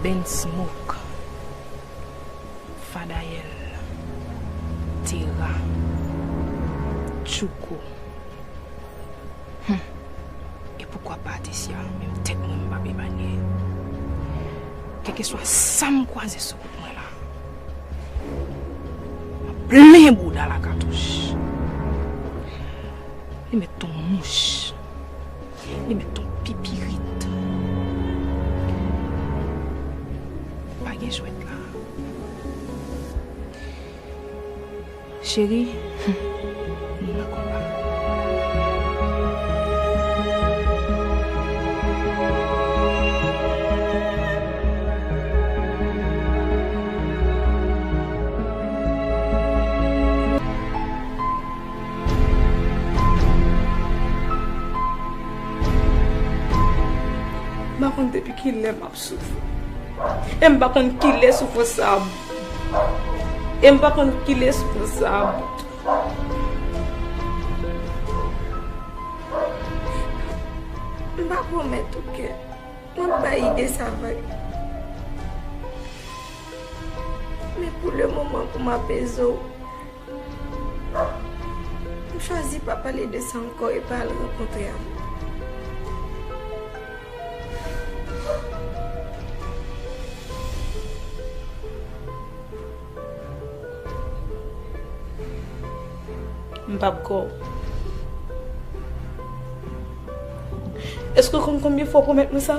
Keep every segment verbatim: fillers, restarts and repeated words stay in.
Ben Smoke, Fadayèl, Tera, Tchouko. Hum. E poukwa pa Tesya? Menm tèt mwen m p ap epanye. Kèlkeswa sa m kwaze sou wout mwen la, m ap plen bouda l a katouch. Li mèt t on mouch. Li mèt t on pipirit. Pa gen jwèt la. Cheri, hum, nou nan konba. M pa konn depi kilè m ap soufri. E m pa konn kilè soufrans sa ap bout. E m pa konn kilè soufrans sa ap bout. M pa pwomèt ou ke m ap bay ide sa vag. Men pou le moman, pou m apeze w, m chwazi pa pale de sa ankò e pa al rankontre amou. M p ap kò w. Èske w konn konbyen fwa w pwomèt mwen sa?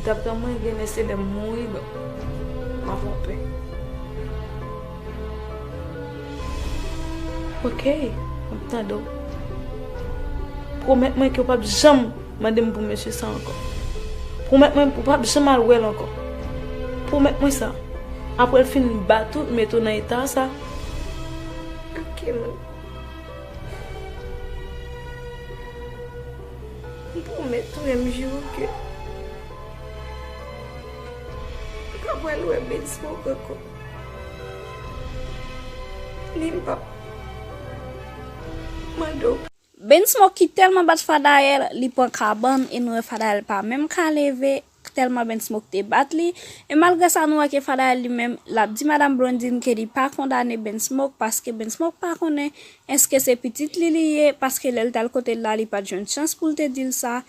Daprè mwen, genlè se lè m mouri, m ap anpè. Ok, m ap tande w. Pwomèt mwen ke w p ap janm mande m pou mesye sa ankò. Pwomèt mwen ou p ap janm al wè l ankò. Pwomèt mwen sa. Apre l fin bat ou, mete w nan eta sa. Ok, man. M pwomèt ou e m jire w ke m pa pral wè Ben Smoke ankò. Ni m p ap mande w. Ben Smoke ki tèlman bat Fadayèl, li pran kabann e nou wè Fadayèl pa menm ka leve, tèlman Ben Smoke te bat li. E malgre sa, nou wè ke Fadayèl li menm, l ap di Madanm Blondine ke li pa kondane Ben Smoke, paske Ben Smoke pa konnen èske se pitit li li ye, paske lè l t al kote l la, li pa t jwenn chans pou l te di l sa.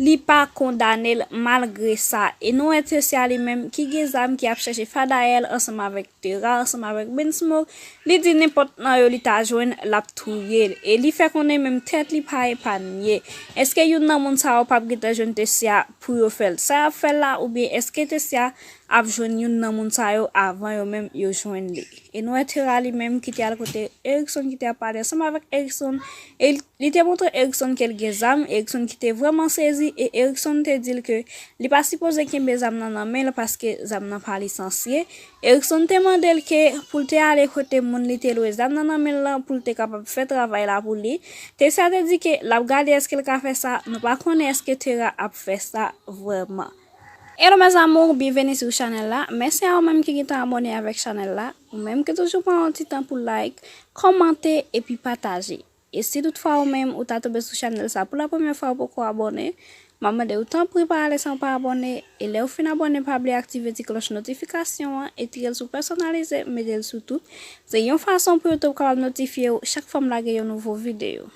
Li pa kondane l malgre sa. E nou wè Tesya li menm ki gen zam ki ap chèche Fadayèl ansanm avèk Tera, ansanm avèk Ben Smoke. Li di nenpòt nan yo li ta jwenn, l ap touye l. E li fè konnen menm tèt li pa epanye. Èske youn nan moun sa yo p ap gentan jwenn Tesya pou yo fè l? Sa y ap fè l la, oubyen èske Tesya ap jwenn youn nan moun sa yo avan yo menm yo jwenn li? E nou wè Tera li menm ki te al kote Erickson, ki te ap pale ansanm avèk Erickson. E li te montre Erickson ke l gen zam, Erickson ki te vrèman sezi, e Erickson te di l ke li pa sipoze kenbe zam nan nan men l paske zam nan pa lisansye. Erickson te mande l ke pou l te ale kote moun li te lwe zam nan nan men l lan pou l te kapab fè travay la pou li. Tesya te di ke l ap gade èske l ka fè sa, nou pa konnen èske Tera ap fè sa vrèman. Hello mes amours, byenveni sou chanèl la. Mèsi a ou menm ki gentan abòne avèk chanèl la. Ou menm ki toujou pran yon ti tan pou like, kòmante epi pataje. E si toutfwa ou menm ou ta tonbe sou chanèl sa pou la premyè fwa, ou poko abòne, m ap mande w tanpri pa ale san w pa abòne. E lè w fin abòne, pa bliye aktive ti klòch notifikasyon an e tire l sou pèsonalize, mete l sou tout. Se yon fason pou YouTube kapab notifye w chak fwa m lage yon nouvo videyo.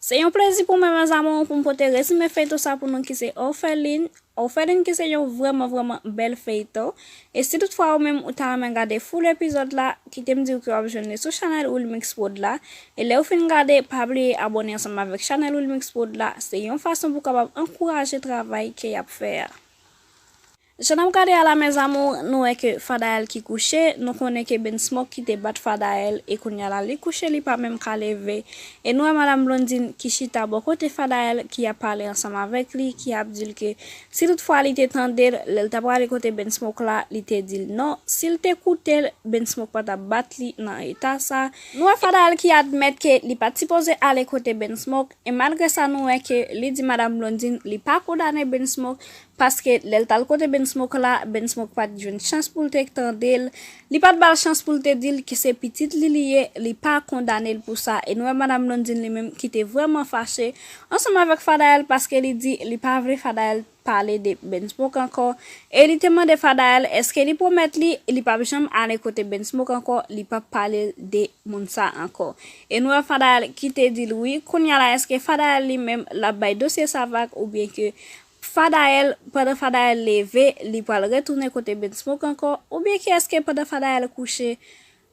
Se yon plezi pou mwen mes amours pou m pote rezime feyton sa pou nou ki se Orpheline. Orpheline ki se yon vrèman vrèman bèl feyton. E si toutfwa ou menm ou ta renmen gade full epizòd la, kite m di w ke w ap jwenn li sou chanèl Wilmix Prod la. E lè w fin gade, pa bliye abòne ansanm avèk chanèl Wilmix Prod la. Se yon fason pou w kapab ankouraje travay ke y ap fè a. Jan n ap gade a la mes amours, nou wè ke Fadayèl ki kouche, nou konnen ke Ben Smoke ki te bat Fadayèl e kounye a la li kouche, li pa menm ka leve. E nou wè Madanm Blondine ki chita bò kote Fadayèl ki ap pale ansanm avèk li, ki ap di l ke si toutfwa li te tande l, lè l ta prale kote Ben Smoke la, li te di l non. Si l te koute l, Ben Smoke pa t ap bat li nan eta sa. Nou wè Fadayèl ki admèt ke li pa t sipoze ale kote Ben Smoke, e malgre sa nou wè ke li di Madanm Blondine li pa kondane Ben Smoke, Paske lè l t al kote Ben Smoke la, Ben Smoke pa t jwenn chans pou l te tande l. Li pa t ba l chans pou l te di l ke se pitit li li ye, li pa kondane l pou sa. E nou wè Madanm Blondine li menm ki te vrèman fache ansanm avèk Fadael paske li di li pa vle Fadael pale de Ben Smoke ankò. E li te mande Fadael èske li pwomèt li, li p ap janm ale kote Ben Smoke ankò, li p ap pale de moun sa ankò. E nou wè Fadael ki te di l wi. Kounye a la, èske Fadael li menm l ap bay dosye sa vag oubyen ke Fadael, pandan Fadael leve, li pral retounen kote Ben Smoke ankò, oubyen ke èske pandan Fadael kouche,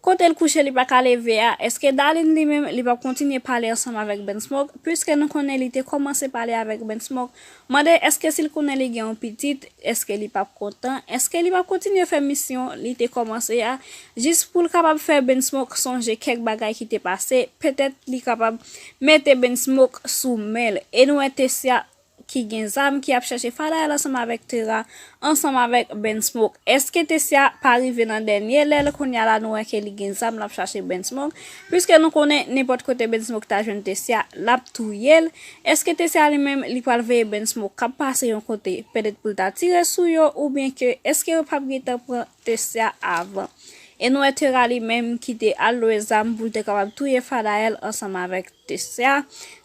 kote l kouche li pa ka leve a, èske Darline li menm li p ap kontinye pale ansanm avèk Ben Smoke, piske nou konnen li te kòmanse pale avèk Ben Smoke, mande èske si l konnen li gen yon pitit, èske li p ap kontan, èske li p ap kontinye fè misyon li te kòmanse a, jis pou l kapab fè Ben Smoke sonje kèk bagay ki te pase, petèt li kapab mete Ben Smoke sou men l. E nou wè Tessia ki gen zam ki ap chache Fadael ansanm avèk Tera, ansanm avèk Ben Smoke. Èske Tessia pa rive nan dènye lè l kounye a la nou wè ke li gen zam l ap chache Ben Smoke? Piske nou konnen nenpòt kote Ben Smoke ta jwenn Tessia, l ap touye l. Èske Tessia li menm li pral veye Ben Smoke k ap pase yon kote, petèt pou l ta tire sou yo, oubyen ke èske yo p ap gentan pran Tessia avan? E nou wè Tera li menm ki te al lwe zam pou l te kapab touye Fadael ansanm avèk Tessia.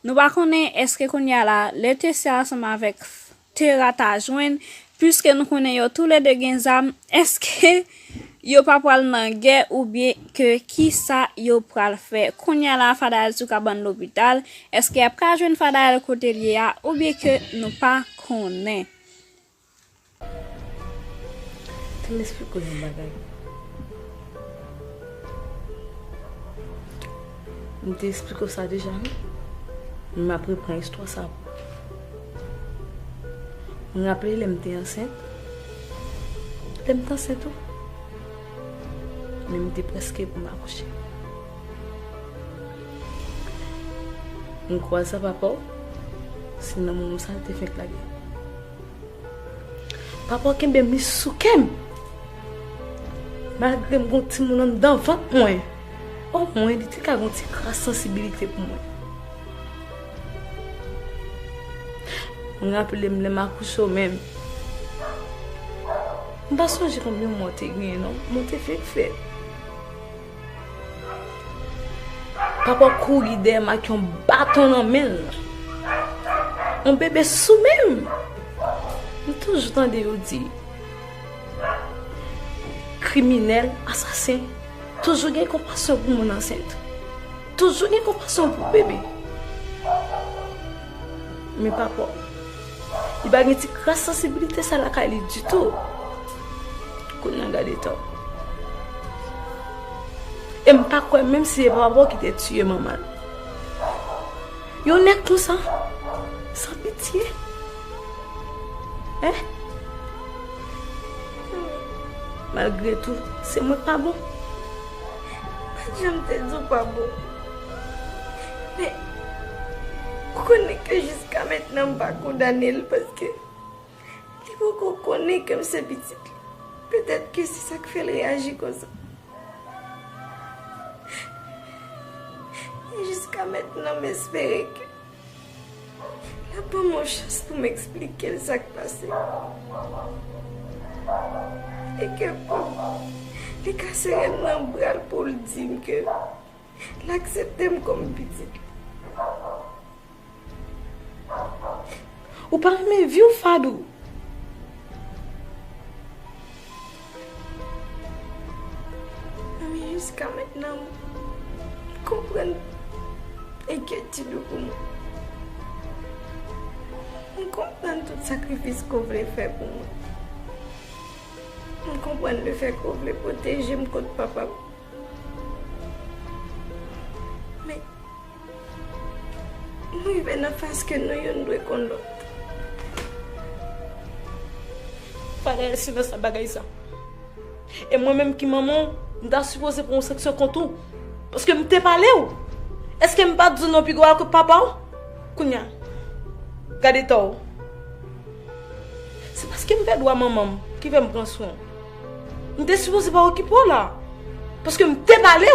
Nou pa konnen èske kounye a la, lè Tessia ansanm avèk Tera ta jwenn, piske nou konnen yo toulede gen zam, èske yo pa pral nan gè oubyen ke kisa yo pral fè? Kounye a la, Fadael sou kabann lopital, èske y ap ka jwenn Fadael kote l ye a oubyen ke nou pa konnen? Te m esplike w yon bagay. M te esplike w sa deja, non? Men m ap reprann istwa sa pou ou. M raple lè m te ansent. Lè m te ansent, wi. Men m te prèske pou m akouche. M kwaze papa w, se nan moman sa l te fenk lage. Papa w kenbe m, li sou kè m. Malgre m gon timoun anndan vant mwen, omwen li te ka gon ti kras sansibilite pou mwen. M raple m lè m akouche w menm. M pa sonje konbyen mwa w te genyen non, men w te fenk fèt. Papa w kouri dèyè m ak yon baton nan men l. Yon bebe sou men m. M toujou tande yo di, kriminèl, asasen, toujou gen konpasyon pou moun ansent. Toujou gen konpasyon pou bebe. Men papa w, li pa gen ti kras sansibilite sa lakay li ditou. Kounye a gade tan. E m pa kwè menm si se papa w ki te tiye manman l. Yon nèg konsa, san pitye. Hein? Malgre tou, se mwen k pa bon. M pa t janm te di w pa bon. Men, ou konnen ke jiska mentnan m pa kondane l paske li poko konnen ke m se pitit li. Petèt ke se sa k fè l reyaji konsa. E jiska mentnan, m espere ke l ap ban m yon chans pou m eksplike l sa k pase. E ke pou li ka sere m nan bra l pou l di m ke l aksepte m kòm pitit li. Ou pa renmen vi w, Fadou. Men jiska mentnan, m konprann enkyetid ou pou mwen. M konprann tout sakrifis ke w vle fè pou mwen. M konprann lefètke w vle pwoteje m kont papa m. Men, nou rive nan faz ke nou youn dwe konn lòt. Fadou, silans nan bagay sa. E mwen menm ki manman w, m ta sipoze pran yon sanksyon kont ou. Paske m te pale w. Èske m pa t di w non pi gwo a ke papa w? Kounye a, gade tò w. Se paske m pè dwa manman m ki fè m pran swen w. M te sipoze pa okipe w la. Paske m te pale w.